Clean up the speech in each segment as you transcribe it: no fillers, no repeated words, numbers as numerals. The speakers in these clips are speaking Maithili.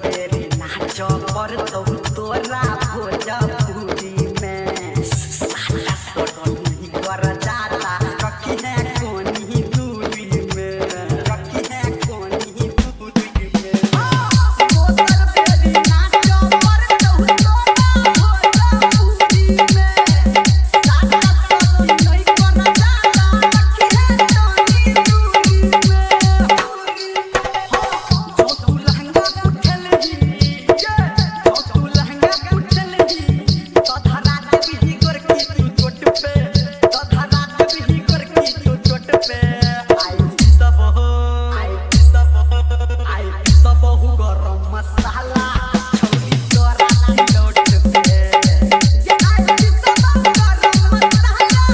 बेरी नाच पड़तौ तोरा भोजपुरी में। साटा सटनी कर जाता रखी है कोनी दूरी में, रखी है कोनी दूरी में। दोसर बेरी नाच पड़तौ तोरा भोजपुरी में। साटा सटनी कर जाता रखी है कोनी दूरी में। जो तू लहंगा उठलही, जो तू लहंगा उठलही, तो धरा देबही गोरकी तू चोट पे, तो धरा देबही गोरकी तू चोट पे। आई सब हो, आई सब हो, आई सब हो गरम मसाला छौरी तोरा सिलौट पे। ये आई सब गरम मसाला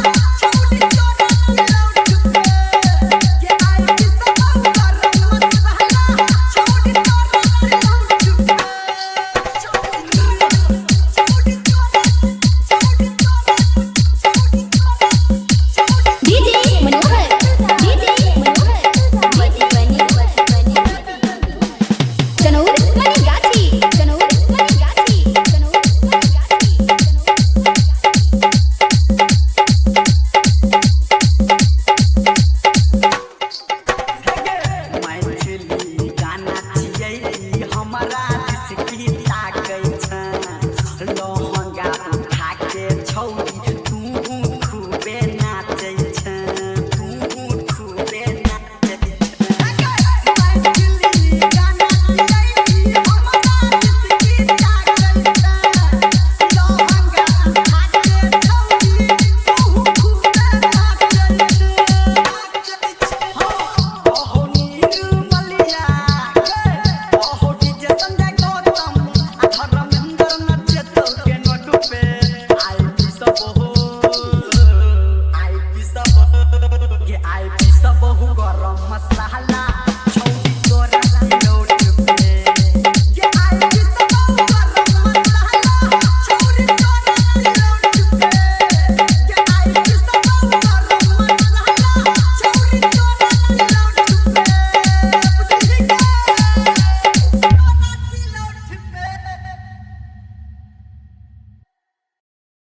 छौरी तोरा सिलौट पे। ये आई सब गरम मसाला छौरी तोरा सिलौट पे। छौरी तोरा, छौरी तोरा, छौरी तोरा, छौरी। DJ Manohar, DJ Manohar, Madhubani, Madhubani, Chanaur, Manihar.